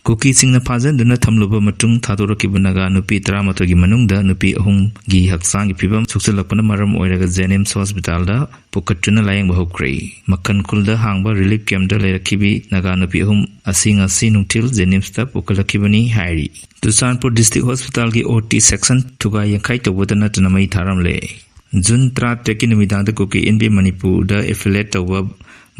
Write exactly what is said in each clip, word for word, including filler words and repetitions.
ꯀꯨꯀꯤꯁꯤꯡꯅ ꯐꯥꯖꯤꯟꯗꯨꯅ ꯊꯝꯂꯨꯕ ꯃꯇꯨꯡ ꯊꯥꯗꯣꯔꯛꯈꯤꯕ ꯅꯥꯒꯥ ꯅꯨꯄꯤ ꯇꯔꯥꯃꯥꯊꯣꯏꯒꯤ ꯃꯅꯨꯡꯗ ꯅꯨꯄꯤ ꯑꯍꯨꯝꯒꯤ ꯍꯛꯆꯥꯡꯒꯤ ꯐꯤꯕꯝ ꯁꯣꯛꯆꯜꯂꯛꯄꯅ ꯃꯔꯝ ꯑꯣꯏꯔꯒ ꯖꯦꯅꯤꯝꯁ ꯍꯣꯁꯄꯤꯇꯥꯜꯗ ꯄꯨꯈꯠꯇꯨꯅ ꯂꯥꯌꯦꯡꯕ ꯍꯧꯈ꯭ꯔꯦ꯫ ꯃꯈꯟ ꯈꯨꯜꯗ ꯍꯥꯡꯕ ꯔꯤꯂꯤꯐ ꯀꯦꯝꯞꯇ ꯂꯩꯔꯛꯈꯤꯕꯤ ꯅꯥꯒꯥ ꯅꯨꯄꯤ ꯑꯍꯨꯝ ꯑꯁꯤ ꯉꯁꯤ ꯅꯨꯡꯊꯤꯜ ꯖꯦꯅꯤꯝꯁꯇ ꯄꯨꯈꯠꯂꯛꯈꯤꯕꯅꯤ ꯍꯥꯏꯔꯤ꯫ ꯆꯨꯔꯆꯥꯟꯄꯨꯔ ꯗꯤꯁꯇ꯭ꯔꯤꯛ ꯍꯣꯁꯄꯤꯇꯥꯜꯒꯤ ꯑꯣ ꯇꯤ ꯁꯦꯛꯁꯟ ꯊꯨꯒꯥꯏ ꯌꯥꯡꯈꯥꯏ ꯇꯧꯕꯇ ꯅꯠꯇꯅ ꯃꯩ ꯊꯥꯔꯝꯂꯦ꯫ ꯖꯨꯟ ꯇꯔꯥꯇꯔꯦꯠꯀꯤ ꯅꯨꯃꯤꯗꯥꯡꯗ ꯀꯨꯀꯤ ꯏꯟꯗꯤꯌꯟ ꯃꯅꯤꯄꯨꯔꯗ ꯑꯦꯐꯤꯂꯦꯠ ꯇꯧꯕ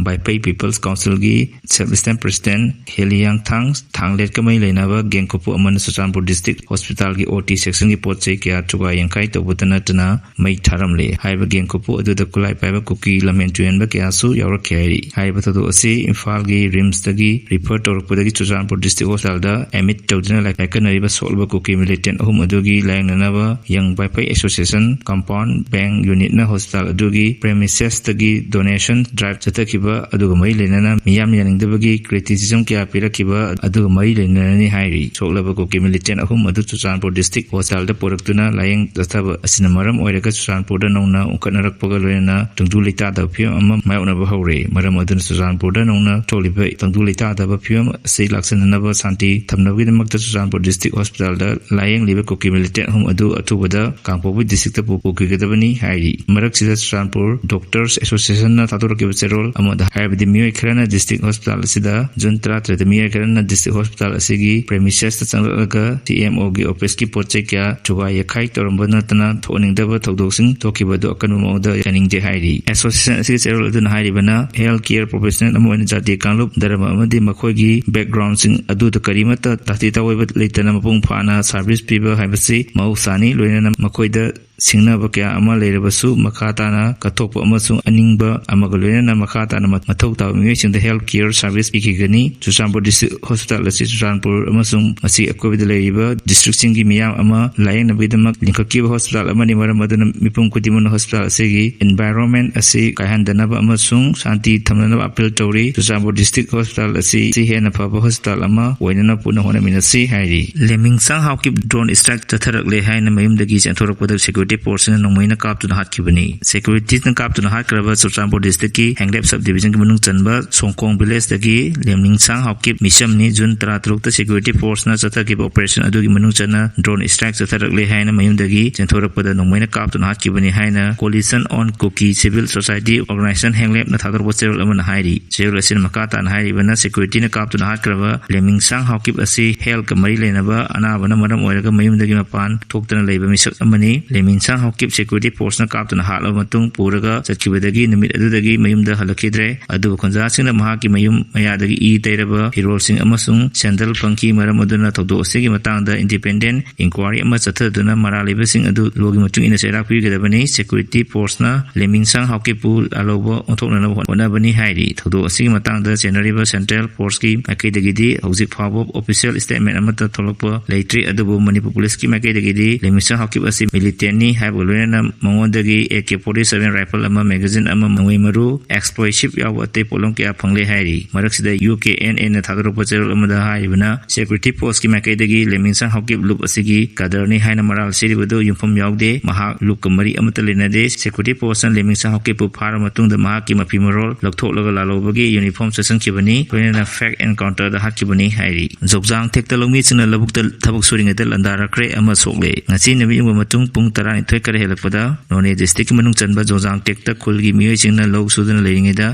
ꯕꯥꯏꯄꯩ ꯄꯤꯄꯜꯁ ꯀꯥꯎꯟꯁꯤꯜꯒꯤ ꯁꯕ ꯑꯦꯁꯤꯁꯇꯦꯟꯠ ꯄ꯭ꯔꯦꯁꯤꯗꯦꯟꯠ ꯍꯦꯂꯤꯌꯥꯡꯊꯥꯡ ꯊꯥꯡꯂꯦꯠꯀ ꯃꯔꯤ ꯂꯩꯅꯕ ꯒꯦꯡꯈꯨꯞꯄꯨ ꯑꯃꯅ ꯆꯨꯔꯆꯥꯟꯄꯨꯔ ꯗꯤꯁꯇ꯭ꯔꯤꯛ ꯍꯣꯁꯄꯤꯇꯥꯜꯒꯤ ꯑꯣ ꯇꯤ ꯁꯦꯛꯁꯟꯒꯤ ꯄꯣꯠ ꯆꯩ ꯀꯌꯥ ꯊꯨꯒꯥꯏ ꯌꯥꯡꯈꯥꯏ ꯇꯧꯕꯇ ꯅꯠꯇꯅ ꯃꯩ ꯊꯥꯔꯝꯂꯦ꯫ ꯍꯥꯏꯔꯤꯕ ꯒꯦꯡꯈꯨꯞꯄꯨ ꯑꯗꯨꯗ ꯈꯨꯠꯂꯥꯏ ꯄꯥꯏꯕ ꯀꯨꯀꯤ ꯂꯝꯍꯦꯟ ꯇꯨꯍꯦꯟꯕ ꯀꯌꯥꯁꯨ ꯌꯥꯎꯔꯛꯈꯤ ꯍꯥꯏꯔꯤ꯫ ꯍꯥꯏꯔꯤꯕ ꯊꯧꯗꯣꯛ ꯑꯁꯤ ꯏꯝꯐꯥꯜꯒꯤ ꯔꯤꯝꯁꯇꯒꯤ ꯔꯤꯐꯔ ꯇꯧꯔꯛꯄꯗꯒꯤ ꯆꯨꯔꯆꯥꯟꯄꯨꯔ ꯗꯤꯁꯇ꯭ꯔꯤꯛ ꯍꯣꯁꯄꯤꯇꯥꯜꯗ ꯑꯦꯗꯃꯤꯠ ꯇꯧꯗꯨꯅ ꯂꯥꯏꯀꯠꯅꯔꯤꯕ ꯁꯣꯛꯂꯕ ꯀꯨꯀꯤ ꯃꯤꯂꯤꯇꯦꯟꯠ ꯑꯍꯨꯝ ꯑꯗꯨꯒꯤ ꯂꯥꯌꯦꯡꯅꯅꯕ ꯌꯪ ꯕꯥꯏꯄꯩ ꯑꯦꯁꯣꯁꯤꯌꯦꯁꯟ ꯀꯝꯄꯥꯎꯟ ꯕꯦꯡ ꯌꯨꯅꯤꯠꯅ ꯍꯣꯁꯄꯤꯇꯥꯜ ꯑꯗꯨꯒꯤ ꯄ꯭ꯔꯦꯃꯤꯁꯦꯁꯇꯒꯤ ꯗꯣꯅꯦꯁꯟ ꯗ꯭ꯔꯥꯏꯚ ꯆꯠꯊꯈꯤꯕ ꯑꯗꯨꯒ ꯃꯔꯤ ꯂꯩꯅꯅ ꯃꯤꯌꯥꯝ ꯌꯥꯅꯤꯡꯗꯕꯒꯤ ꯀ꯭ꯔꯤꯇꯤꯁꯤꯖꯝ ꯀꯌꯥ ꯄꯤꯔꯛꯈꯤꯕ ꯑꯗꯨꯒ ꯃꯔꯤ ꯂꯩꯅꯅꯅꯤ ꯍꯥꯏꯔꯤ꯫ ꯁꯣꯛꯂꯕ ꯀꯨꯀꯤ ꯃꯤꯂꯤꯇꯦꯟꯠ ꯑꯍꯨꯝ ꯑꯗꯨ ꯆꯨꯔꯆꯥꯟꯄꯨꯔ ꯗꯤꯁꯇ꯭ꯔꯤꯛ ꯍꯣꯁꯄꯤꯇꯥꯜꯗ ꯄꯨꯔꯛꯇꯨꯅ ꯂꯥꯌꯦꯡ ꯆꯠꯊꯕ ꯑꯁꯤꯅ ꯃꯔꯝ ꯑꯣꯏꯔꯒ ꯆꯨꯔꯆꯥꯟꯄꯨꯔꯗ ꯅꯧꯅ ꯎꯪꯈꯠꯅꯔꯛꯄꯒ ꯂꯣꯏꯅꯅ ꯇꯪꯗꯨ ꯂꯩꯇꯥꯗꯕ ꯐꯤꯕꯝ ꯑꯃ ꯃꯥꯌꯣꯛꯅꯕ ꯍꯧꯔꯦ꯫ ꯃꯔꯝ ꯑꯗꯨꯅ ꯆꯨꯔꯆꯥꯟꯄꯨꯔꯗ ꯅꯧꯅ ꯊꯣꯛꯂꯤꯕ ꯇꯪꯗꯨ ꯂꯩꯇꯥꯗꯕ ꯐꯤꯕꯝ ꯑꯁꯤ ꯂꯥꯛꯁꯤꯟꯅꯅꯕ ꯁꯥꯟꯇꯤ ꯊꯝꯅꯕꯒꯤꯗꯃꯛꯇ ꯆꯨꯔꯆꯥꯟꯄꯨꯔ ꯗꯤꯁꯇ꯭ꯔꯤꯛ ꯍꯣꯁꯄꯤꯇꯥꯜꯗ ꯂꯥꯌꯦꯡꯂꯤꯕ ꯀꯨꯀꯤ ꯃꯤꯂꯤꯇꯦꯟꯠ ꯑꯍꯨꯝ ꯑꯗꯨ ꯑꯊꯨꯕꯗ ꯀꯥꯡꯄꯣꯛꯄꯤ ꯗꯤꯁꯇ꯭ꯔꯤꯛꯇ ꯄꯨ-, ꯄꯨꯈꯤꯒꯗꯕꯅꯤ ꯍꯥꯏꯔꯤ꯫ ꯃꯔꯛꯁꯤꯗ ꯆꯨꯔꯆꯥꯟꯄꯨꯔ ꯗꯣꯛꯇꯔꯁ ꯑꯦꯁꯣꯁꯤꯌꯦꯁꯟꯅ ꯊꯥꯗꯣꯔꯛꯈꯤꯕ ꯆꯦꯔꯣꯜ ꯑꯃꯗ ꯍꯥꯏꯔꯕꯗꯤ ꯃꯤꯑꯣꯏ ꯈꯔꯅ ꯗꯤꯁꯇ꯭ꯔꯤꯛ ꯍꯣꯁꯄꯤꯇꯥꯜ ꯑꯁꯤꯗ ꯖꯨꯟ ꯇꯔꯥꯇꯔꯦꯠꯇ ꯃꯤꯑꯣꯏ ꯈꯔꯅ ꯗꯤꯁꯇ꯭ꯔꯤꯛ ꯍꯣꯁꯄꯤꯇꯥꯜ ꯑꯁꯤꯒꯤ ꯄ꯭ꯔꯦꯃꯤꯁꯦꯁꯇ ꯆꯪꯂꯛꯂꯒ ꯁꯤ ꯑꯦꯝ ꯑꯣꯒꯤ ꯑꯣꯐꯤꯁꯀꯤ ꯄꯣꯠ ꯆꯩ ꯀꯌꯥ ꯊꯨꯒꯥꯏ ꯌꯥꯈꯥꯏ ꯇꯧꯔꯝꯕ ꯅꯠꯇꯅ ꯊꯣꯛꯍꯟꯅꯤꯡꯗꯕ ꯊꯧꯗꯣꯛꯁꯤꯡ ꯊꯣꯛꯈꯤꯕ ꯑꯗꯨ ꯑꯀꯟꯕ ꯃꯑꯣꯡꯗ ꯌꯥꯅꯤꯡꯗꯦ ꯍꯥꯏꯔꯤ꯫ ꯑꯦꯁꯣꯁꯤꯌꯦꯁꯟ ꯑꯁꯤꯒꯤ ꯆꯦꯔꯣꯜ ꯑꯗꯨꯅ ꯍꯥꯏꯔꯤꯕꯅ, ꯍꯦꯜꯊ ꯀꯦꯌꯔ ꯄ꯭ꯔꯣꯐꯦꯁꯅꯦꯜ ꯑꯃ ꯑꯣꯏꯅ ꯖꯥꯇꯤ ꯀꯥꯡꯂꯨꯞ, ꯙꯔꯃ ꯑꯃꯗꯤ ꯃꯈꯣꯏꯒꯤ ꯕꯦꯛꯒ꯭ꯔꯥꯎꯟꯁꯤꯡ ꯑꯗꯨꯗ ꯀꯔꯤꯃꯠꯇ ꯇꯥꯊꯤ ꯇꯥꯑꯣꯏꯕ ꯂꯩꯇꯅ ꯃꯄꯨꯡ ꯐꯥꯅ ꯁꯥꯔꯚꯤꯁ ꯄꯤꯕ ꯍꯥꯏꯕꯁꯤ ꯃꯍꯧꯁꯥꯅꯤ꯫ ꯂꯣꯏꯅꯅ ꯃꯈꯣꯏꯗ ꯁꯤꯡꯅꯕ ꯀꯌꯥ ꯑꯃ ꯂꯩꯔꯕꯁꯨ ꯃꯈꯥ ꯇꯥꯅ ꯀꯠꯊꯣꯛꯄ ꯑꯃꯁꯨꯡ ꯑꯅꯤꯡꯕ ꯑꯃꯒ ꯂꯣꯏꯅꯅ ꯃꯈꯥ ꯇꯥꯅ ꯃ-, ꯃꯊꯧ ꯇꯥꯕ ꯃꯤꯑꯣꯏꯁꯤꯡꯗ ꯍꯦꯜꯊ ꯀꯦꯌꯔ ꯁꯥꯔꯚꯤꯁ ꯄꯤꯈꯤꯒꯅꯤ꯫ ꯆꯨꯔꯆꯥꯟꯄꯨꯔ ꯗꯤꯁꯇ꯭ꯔꯤꯛ ꯍꯣꯁꯄꯤꯇꯥꯜ ꯑꯁꯤ ꯆꯨꯔꯆꯥꯟꯄꯨꯔ ꯑꯃꯁꯨꯡ ꯃꯁꯤꯒꯤ ꯑꯀꯣꯏꯕꯗ ꯂꯩꯔꯤꯕ ꯗꯤꯁꯇ꯭ꯔꯤꯛꯁꯤꯡꯒꯤ ꯃꯤꯌꯥꯝ ꯑꯃ ꯂꯥꯌꯦꯡꯅꯕꯒꯤꯗꯃꯛ ꯂꯤꯡꯈꯠꯈꯤꯕ ꯍꯣꯁꯄꯤꯇꯥꯜ ꯑꯃꯅꯤ꯫ ꯃꯔꯝ ꯑꯗꯨꯅ ꯃꯤꯄꯨꯝ ꯈꯨꯗꯤꯡꯃꯛꯅ ꯍꯣꯁꯄꯤꯇꯥꯜ ꯑꯁꯤꯒꯤ ꯏꯟꯚꯥꯏꯔꯣꯟꯃꯦꯟꯠ ꯑꯁꯤ ꯀꯥꯏꯍꯟꯗꯅꯕ ꯑꯃꯁꯨꯡ ꯁꯥꯟꯇꯤ ꯊꯝꯅꯅꯕ ꯑꯄꯤꯜ ꯇꯧꯔꯤ꯫ ꯆꯨꯔꯆꯥꯟꯄꯨꯔ ꯗꯤꯁꯇ꯭ꯔꯤꯛ ꯍꯣꯁꯄꯤꯇꯥꯜ ꯑꯁꯤ ꯍꯦꯟꯅ ꯐꯕ ꯍꯣꯁꯄꯤꯇꯥꯜ ꯑꯃ ꯑꯣꯏꯅꯅꯕ ꯄꯨꯟꯅ ꯍꯣꯠꯅꯃꯤꯟꯅꯁꯤ ꯍꯥꯏꯔꯤ꯫ ꯂꯦꯃꯤꯡꯁꯥꯡ ꯍꯥꯎꯀꯤꯞ ꯗ꯭ꯔꯣꯟ ꯁ꯭ꯇ꯭ꯔꯥꯏꯛ ꯆꯠꯊꯔꯛꯂꯦ ꯍꯥꯏꯅ ꯃꯌꯨꯝꯗꯒꯤ ꯆꯦꯟꯊꯣꯔꯛꯄꯗ ꯁꯦꯀ꯭ꯌꯨꯔꯤꯇꯤ ꯁꯦꯀ꯭ꯌꯨꯔꯤꯇꯤ ꯐꯣꯔꯁꯅ ꯅꯣꯡꯃꯩꯅ ꯀꯥꯞꯇꯨꯅ ꯍꯥꯠꯈꯤꯕꯅꯤ꯫ ꯁꯦꯀ꯭ꯌꯨꯔꯤꯇꯤꯅ ꯀꯥꯞꯇꯨꯅ ꯍꯥꯠꯈ꯭ꯔꯕ ꯆꯨꯔꯆꯥꯟꯄꯨꯔ ꯗꯤꯁꯇ꯭ꯔꯤꯛꯀꯤ ꯍꯦꯡꯂꯦꯞ ꯁꯕ ꯗꯤꯕꯤꯖꯟꯒꯤ ꯃꯅꯨꯡ ꯆꯟꯕ ꯁꯣꯡꯀꯣꯡ ꯚꯤꯂꯦꯖꯇꯒꯤ ꯂꯦꯝꯅꯤꯡꯁꯥꯡ ꯍꯥꯎꯀꯤꯞ ꯃꯤꯁꯝꯅꯤ꯫ ꯖꯨꯟ ꯇꯔꯥꯇꯔꯨꯛꯇ ꯁꯦꯀ꯭ꯌꯨꯔꯤꯇꯤ ꯐꯣꯔꯁꯅ ꯆꯠꯊꯈꯤꯕ ꯑꯣꯄꯔꯦꯁꯟ ꯑꯗꯨꯒꯤ ꯃꯅꯨꯡ ꯆꯟꯅ ꯗ꯭ꯔꯣꯟ ꯁ꯭ꯇ꯭ꯔꯥꯏꯛ ꯆꯠꯊꯔꯛꯂꯦ ꯍꯥꯏꯅ ꯃꯌꯨꯝꯗꯒꯤ ꯆꯦꯟꯊꯣꯔꯛꯄꯗ ꯅꯣꯡꯃꯩꯅ ꯀꯥꯞꯇꯨꯅ ꯍꯥꯠꯈꯤꯕꯅꯤ ꯍꯥꯏꯅ Coalition on Kuki Civil Society Organization ꯍꯦꯡꯂꯦꯞꯅ ꯊꯥꯗꯣꯔꯛꯄ ꯆꯦꯔꯣꯜ ꯑꯃꯅ ꯍꯥꯏꯔꯤ꯫ ꯆꯦꯔꯣꯜ ꯑꯁꯤꯅ ꯃꯈꯥ ꯇꯥꯅ ꯍꯥꯏꯔꯤꯕꯅ, ꯁꯦꯀ꯭ꯌꯨꯔꯤꯇꯤꯅ ꯀꯥꯞꯇꯨꯅ ꯍꯥꯠꯈ꯭ꯔꯕ ꯂꯦꯃꯤꯡꯁꯥꯡ ꯍꯥꯎꯀꯤꯞ ꯑꯁꯤ ꯍꯦꯜꯊꯀ ꯃꯔꯤ ꯂꯩꯅꯕ ꯑꯅꯥꯕꯅ ꯃꯔꯝ ꯑꯣꯏꯔꯒ ꯃꯌꯨꯝꯗꯒꯤ ꯃꯄꯥꯟ ꯊꯣꯛꯇꯅ ꯂꯩꯕ ꯃꯤꯁꯛ ꯑꯃꯅꯤ꯫ ꯂꯦꯃꯤꯡꯁꯥꯡ ꯍꯥꯎꯀꯤꯞ ꯁꯦꯀ꯭ꯌꯨꯔꯤꯇꯤ ꯐꯣꯔꯁꯅ ꯀꯥꯞꯇꯨꯅ ꯍꯥꯠꯂꯕ ꯃꯇꯨꯡ ꯄꯨꯔꯒ ꯆꯠꯈꯤꯕꯗꯒꯤ ꯅꯨꯃꯤꯠ ꯑꯗꯨꯗꯒꯤ ꯃꯌꯨꯝꯗ ꯍꯜꯂꯛꯈꯤꯗ꯭ꯔꯦ꯫ ꯑꯗꯨꯕꯨ ꯈꯨꯟꯖꯥꯁꯤꯡꯅ ꯃꯍꯥꯛꯀꯤ ꯃꯌꯨꯝ ꯃꯌꯥꯗꯒꯤ ꯏ ꯇꯩꯔꯕ ꯐꯤꯔꯣꯜꯁꯤꯡ ꯑꯃꯁꯨꯡ ꯁꯦꯟꯗꯜ ꯐꯪꯈꯤ꯫ ꯃꯔꯝ ꯑꯗꯨꯅ ꯊꯧꯗꯣꯛ ꯑꯁꯤꯒꯤ ꯃꯇꯥꯡꯗ ꯏꯟꯗꯤꯄꯦꯟꯗꯦꯟ ꯏꯟꯀ꯭ꯋꯥꯔꯤ ꯑꯃ ꯆꯠꯊꯗꯨꯅ ꯃꯔꯥꯜ ꯂꯩꯕꯁꯤꯡ ꯑꯗꯨ ꯂꯣꯒꯤ ꯃꯇꯨꯡ ꯏꯟꯅ ꯆꯩꯔꯥꯛ ꯄꯤꯒꯗꯕꯅꯤ꯫ ꯁꯦꯀ꯭ꯌꯨꯔꯤꯇꯤ ꯐꯣꯔꯁꯅ ꯂꯦꯃꯤꯡꯁꯥꯡ ꯍꯥꯎꯀꯤꯞꯄꯨ ꯂꯥꯜꯍꯧꯕ ꯑꯣꯟꯊꯣꯛꯅꯅꯕ ꯍꯣꯠꯅꯕꯅꯤ ꯍꯥꯏꯔꯤ꯫ ꯊꯧꯗꯣꯛ ꯑꯁꯤꯒꯤ ꯃꯇꯥꯡꯗ ꯆꯦꯟꯅꯔꯤꯕ ꯁꯦꯟꯇ꯭ꯔꯦꯜ ꯐꯣꯔꯁꯀꯤ ꯃꯥꯏꯀꯩꯗꯒꯤꯗꯤ ꯍꯧꯖꯤꯛ ꯐꯥꯎꯕ ꯑꯣꯐꯤꯁꯤꯌꯦꯜ ꯁ꯭ꯇꯦꯠꯃꯦꯟ ꯑꯃꯠꯇ ꯊꯣꯛꯂꯛꯄ ꯂꯩꯇ꯭ꯔꯤ꯫ ꯑꯗꯨꯕꯨ ꯃꯅꯤꯄꯨꯔ ꯄꯨꯂꯤꯁꯀꯤ ꯃꯥꯏꯀꯩꯗꯒꯤꯗꯤ ꯂꯦꯃꯤꯡꯁꯥꯡ ꯍꯥꯎꯀꯤꯞ ꯑꯁꯤ ꯃꯤꯂꯤꯇꯦꯟꯅꯤ ꯍꯥꯏꯕꯒ ꯂꯣꯏꯅꯅ ꯃꯉꯣꯟꯗꯒꯤ A K forty seven rifle ꯑꯃ, ꯃꯦꯒꯥꯖꯤꯟ ꯑꯃ, ꯅꯣꯡꯃꯩ ꯃꯔꯨ, ꯑꯦꯛꯁꯄ꯭ꯂꯣꯁꯤꯚ ꯌꯥꯎꯕ ꯑꯇꯩ ꯄꯣꯠꯂꯝ ꯀꯌꯥ ꯐꯪꯂꯦ ꯍꯥꯏꯔꯤ꯫ ꯃꯔꯛꯁꯤꯗ ꯌꯨ ꯀꯦ ꯑꯦꯟ ꯑꯦꯅ ꯊꯥꯗꯣꯔꯛꯄ ꯆꯦꯔꯣꯜ ꯑꯃꯗ ꯍꯥꯏꯔꯤꯕꯅ, ꯁꯦꯀ꯭ꯌꯨꯔꯤꯇꯤ ꯐꯣꯔꯁꯀꯤ ꯃꯥꯏꯀꯩꯗꯒꯤ ꯂꯦꯃꯤꯡꯁꯥꯡ ꯍꯥꯎꯀꯤꯞ ꯂꯨꯞ ꯑꯁꯤꯒꯤ ꯀꯥꯗꯔꯅꯤ ꯍꯥꯏꯅ ꯃꯔꯥꯜ ꯁꯤꯔꯤꯕꯗꯨ ꯌꯨꯝꯐꯝ ꯌꯥꯎꯗꯦ꯫ ꯃꯍꯥꯛ ꯂꯨꯞꯀ ꯃꯔꯤ ꯑꯃꯠꯇ ꯂꯩꯅꯗꯦ꯫ ꯁꯦꯀ꯭ꯌꯨꯔꯤꯇꯤ ꯐꯣꯔꯁꯅ ꯂꯦꯃꯤꯡꯁꯥꯡ ꯍꯥꯎꯀꯤꯞꯄꯨ ꯐꯥꯔꯕ ꯃꯇꯨꯡꯗ ꯃꯍꯥꯛꯀꯤ ꯃꯐꯤ ꯃꯔꯣꯜ ꯂꯧꯊꯣꯛꯂꯒ ꯂꯥꯜꯍꯧꯕꯒꯤ ꯌꯨꯅꯤꯐꯣꯔꯝ ꯆꯦꯠꯁꯤꯟꯈꯤꯕꯅꯤ꯫ ꯂꯣꯏꯅꯅ ꯐꯦꯛ ꯑꯦꯟꯀꯥꯎꯟꯇꯔꯗ ꯍꯥꯠꯈꯤꯕꯅꯤ ꯍꯥꯏꯔꯤ꯫ ꯖꯧꯖꯥꯡ ꯇꯦꯛꯇ ꯂꯧꯃꯤꯁꯤꯡꯅ ꯂꯧꯕꯨꯛꯇ ꯊꯕꯛ ꯁꯨꯔꯤꯉꯩꯗ ꯂꯥꯟꯗꯥꯔꯛꯈ꯭ꯔꯦ ꯑꯃ ꯁꯣꯛꯂꯦ꯫ ꯉꯁꯤ ꯅꯨꯃꯤꯠ ꯌꯨꯡꯕ ꯃꯇꯨꯡ ꯄꯨꯡ ꯇꯔꯥꯅꯤꯊꯣꯏ ꯈꯔ ꯍꯦꯜꯂꯛꯄꯗ ꯅꯣꯅꯦ ꯗꯤꯁꯇ꯭ꯔꯤꯛꯀꯤ ꯃꯅꯨꯡ ꯆꯟꯕ ꯖꯧꯖꯥꯡ ꯇꯦꯛꯇ ꯈꯨꯜꯒꯤ ꯃꯤꯑꯣꯏꯁꯤꯡꯅ ꯂꯧ ꯁꯨꯗꯨꯅ ꯂꯩꯔꯤꯉꯩꯗ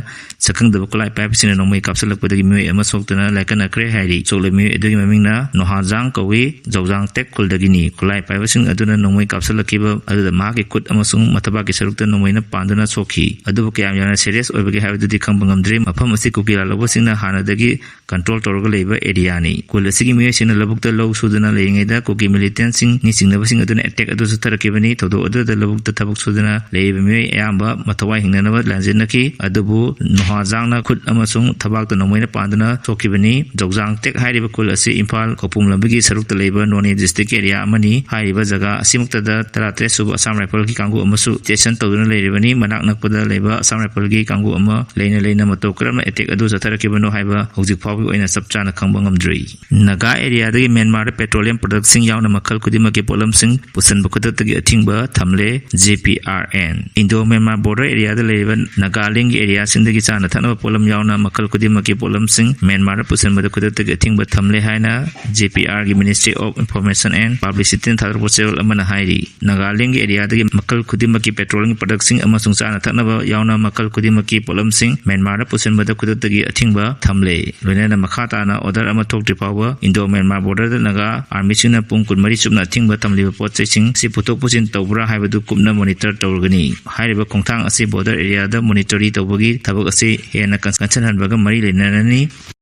ꯁꯛꯈꯪꯗꯕ ꯈꯨꯠꯂꯥꯏ ꯄꯥꯏꯕꯁꯤꯡꯅ ꯅꯣꯡꯃꯩ ꯀꯥꯞꯁꯤꯜꯂꯛꯄꯗꯒꯤ ꯃꯤꯑꯣꯏ ꯑꯃ ꯁꯣꯛꯇꯨꯅ ꯂꯥꯏꯀꯠꯅꯈ꯭ꯔꯦ ꯍꯥꯏꯔꯤ꯫ ꯁꯣꯛꯂꯤꯕ ꯃꯤꯑꯣꯏ ꯑꯗꯨꯒꯤ ꯃꯃꯤꯡꯅ ꯅꯣꯍꯥꯖꯥꯡ ꯀꯧꯏ, ꯖꯧꯖꯥꯡ ꯇꯦꯛ ꯈꯨꯜꯗꯒꯤꯅꯤ꯫ ꯈꯨꯠꯂꯥꯏ ꯄꯥꯏꯕꯁꯤꯡ ꯑꯗꯨꯅ ꯅꯣꯡꯃꯩ ꯀꯥꯞꯁꯤꯜꯂꯛꯈꯤꯕ ꯑꯗꯨꯗ ꯃꯍꯥꯛꯀꯤ ꯈꯨꯠ ꯑꯃꯁꯨꯡ ꯃꯊꯕꯥꯛꯀꯤ ꯁꯔꯨꯛꯇ ꯅꯣꯡꯃꯩꯅ ꯄꯥꯟꯗꯨꯅ ꯁꯣꯛꯈꯤ꯫ ꯑꯗꯨꯕꯨ ꯀꯌꯥꯝ ꯌꯥꯝꯅ ꯁꯦꯔꯤꯌꯁ ꯑꯣꯏꯕꯒꯦ ꯍꯥꯏꯕꯗꯨꯗꯤ ꯈꯪꯕ ꯉꯝꯗ꯭ꯔꯤ꯫ ꯃꯐꯝ ꯑꯁꯤ ꯀꯨꯀꯤ ꯂꯥꯜꯍꯧꯕꯁꯤꯡꯅ ꯍꯥꯟꯅꯗꯒꯤ ꯀꯟꯇ꯭ꯔꯣꯜ ꯇꯧꯔꯒ ꯂꯩꯕ ꯑꯦꯔꯤꯌꯥꯅꯤ꯫ ꯈꯨꯜ ꯑꯁꯤꯒꯤ ꯃꯤꯑꯣꯏꯁꯤꯡꯅ ꯂꯧꯕꯨꯛꯇ ꯂꯧ ꯁꯨꯗꯨꯅ ꯂꯩꯔꯤꯉꯩꯗ ꯀꯨꯀꯤ ꯃꯤꯂꯤꯇꯦꯟꯁꯤꯡ ꯅꯤꯡꯁꯤꯡꯅꯕꯁꯤꯡ ꯑꯗꯨꯅ ꯑꯦꯇꯦꯛ ꯑꯗꯨ ꯆꯠꯊꯔꯛꯈꯤꯕꯅꯤ꯫ ꯊꯧꯗꯣꯛ ꯑꯗꯨꯗ ꯂꯧꯕꯨꯛꯇ ꯊꯕꯛ ꯁꯨꯗꯨꯅ ꯂꯩꯔꯤꯕ ꯃꯤꯑꯣꯏ ꯑꯌꯥꯝꯕ ꯃꯊꯋꯥꯏ ꯍꯤꯡꯅꯅꯕ ꯂꯥꯟꯖꯦꯟꯅꯈꯤ꯫ ꯑꯗꯨꯕꯨ ꯅꯣꯍꯥꯖꯥꯡꯅ ꯈꯨꯠ ꯑꯃꯁꯨꯡ ꯊꯕꯥꯛꯇ ꯅꯣꯡꯃꯩꯅ ꯄꯥꯟꯗꯨꯅ ꯁꯣꯛꯈꯤꯕꯅꯤ꯫ ꯖꯧꯖꯥꯡ ꯇꯦꯛ ꯍꯥꯏꯔꯤꯕ ꯈꯨꯜ ꯑꯁꯤ ꯏꯝꯐꯥꯜ ꯈꯧꯄꯨꯝ ꯂꯝꯕꯤꯒꯤ ꯁꯔꯨꯛꯇ ꯂꯩꯕ ꯅꯣꯅꯦ ꯗꯤꯁꯇ꯭ꯔꯤꯛ ꯑꯦꯔꯤꯌꯥ ꯑꯃꯅꯤ꯫ ꯍꯥꯏꯔꯤꯕ ꯖꯒꯥ ꯑꯁꯤꯃꯛꯇꯗ ꯇꯔꯥꯇꯔꯦꯠ ꯁꯨꯕ ꯑꯁꯥꯝ ꯔꯥꯏꯐꯜꯒꯤ ꯀꯥꯡꯕꯨ ꯑꯃꯁꯨ ꯁ꯭ꯇꯦꯁꯟ ꯇꯧꯗꯨꯅ ꯂꯩꯔꯤꯕꯅꯤ꯫ ꯃꯅꯥꯛ ꯅꯛꯄꯗ ꯂꯩꯕ ꯑꯁꯥꯝ ꯔꯥꯏꯐꯜꯒꯤ ꯀꯥꯡꯕꯨ ꯑꯃ ꯂꯩꯅ ꯂꯩꯅ ꯃꯇꯧ ꯀꯔꯝꯅ ꯑꯦꯇꯦꯛ ꯑꯗꯨ ꯆꯠꯊꯔꯛꯈꯤꯕꯅꯣ ꯍꯥꯏꯕ ꯍꯧꯖꯤꯛ ꯐꯥꯎꯕꯒꯤ ꯑꯣꯏꯅ ꯆꯞ ꯆꯥꯅ ꯈꯪꯕ ꯉꯝꯗ꯭ꯔꯤ꯫ ꯅꯥꯒꯥ ꯑꯦꯔꯤꯌꯥꯗꯒꯤ ꯃ꯭ꯌꯥꯟꯃꯥꯔꯗ ꯄꯦꯇ꯭ꯔꯣꯂꯤꯌꯝ ꯄ꯭ꯔꯗꯛꯁꯤꯡ ꯌꯥꯎꯅ ꯃꯈꯜ ꯈꯨꯗꯤꯡꯃꯛꯀꯤ ꯄꯣꯠꯂꯝꯁꯤꯡ ꯄꯨꯁꯤꯟꯕ ꯈꯨꯗꯛꯇꯒꯤ ꯑꯊꯤꯡꯕ ꯑꯊꯤꯡꯕ ꯊꯝꯂꯦ꯫ J P R N. Indo Myanmar border ꯑꯦꯔꯤꯌꯥꯗ ꯂꯩꯔꯤꯕ ꯅꯥꯒꯥꯂꯦꯟꯒꯤ ꯑꯦꯔꯤꯌꯥꯁꯤꯡꯗꯒꯤ ꯆꯥꯅ ꯊꯛꯅꯕ ꯄꯣꯠꯂꯝ ꯌꯥꯎꯅ ꯃꯈꯜ ꯈꯨꯗꯤꯡꯃꯛꯀꯤ ꯄꯣꯠꯂꯝꯁꯤꯡ ꯃ꯭ꯌꯥꯟꯃꯥꯔꯗ ꯄꯨꯁꯤꯟꯕꯗ ꯈꯨꯗꯛꯇꯒꯤ ꯑꯊꯤꯡꯕ ꯊꯝꯂꯦ ꯍꯥꯏꯅ ꯖꯦ ꯄꯤ ꯑꯥꯔꯒꯤ Ministry of Information and Publicityꯅ ꯊꯥꯗꯣꯔꯛꯄ ꯆꯦꯔꯣꯜ ꯑꯃꯅ ꯍꯥꯏꯔꯤ꯫ ꯅꯥꯒꯥꯂꯦꯟꯒꯤ ꯑꯦꯔꯤꯌꯥꯗꯒꯤ ꯃꯈꯜ ꯈꯨꯗꯤꯡꯃꯛꯀꯤ petroleumꯒꯤ productꯁꯤꯡ ꯑꯃꯁꯨꯡ ꯆꯥꯅ ꯊꯛꯅꯕ ꯌꯥꯎꯅ ꯃꯈꯜ ꯈꯨꯗꯤꯡꯃꯛꯀꯤ ꯄꯣꯠꯂꯝꯁꯤꯡ ꯃ꯭ꯌꯥꯟꯃꯥꯔꯗ ꯄꯨꯁꯤꯟꯕꯗ ꯈꯨꯗꯛꯇꯒꯤ ꯑꯊꯤꯡꯕ ꯊꯝꯂꯦ꯫ ꯂꯣꯏꯅꯅ ꯃꯈꯥ ꯇꯥꯅ order ꯑꯃ ꯊꯣꯛꯇ꯭ꯔꯤ ꯐꯥꯎꯕ ꯏꯟꯗꯣ ꯃ꯭ꯌꯥꯟꯃꯥꯔ ꯕꯣꯔꯗꯔꯗ ꯅꯥꯒꯥ ꯑꯥꯔꯃꯤꯁꯤꯡꯅ ꯄꯨꯡ ꯀꯨꯟꯃꯔꯤ ꯆꯨꯞꯅ ꯑꯊꯤꯡꯕ ꯊꯝꯂꯤꯕ ꯄꯣꯠ ꯆꯩꯁꯤꯡ ꯑꯁꯤ ꯄꯨꯊꯣꯛ ꯄꯨꯁꯤꯟ ꯇꯧꯕ꯭ꯔꯥ ꯍꯥꯏꯕꯗꯨ ꯀꯨꯞꯅ monitor ꯇꯧꯔꯒꯅꯤ꯫ ꯍꯥꯏꯔꯤꯕ ꯈꯣꯡꯊꯥꯡ ꯑꯁꯤ ꯕꯣꯔꯗꯔ ꯑꯦꯔꯤꯌꯥꯗ ꯃꯣꯅꯤꯇꯔꯤ ꯇꯧꯕꯒꯤ ꯊꯕꯛ ꯑꯁꯤ ꯍꯦꯟꯅ ꯀꯟ-, ꯀꯟꯁꯤꯜꯍꯟꯕꯒ ꯃꯔꯤ ꯂꯩꯅꯔꯅꯤ꯫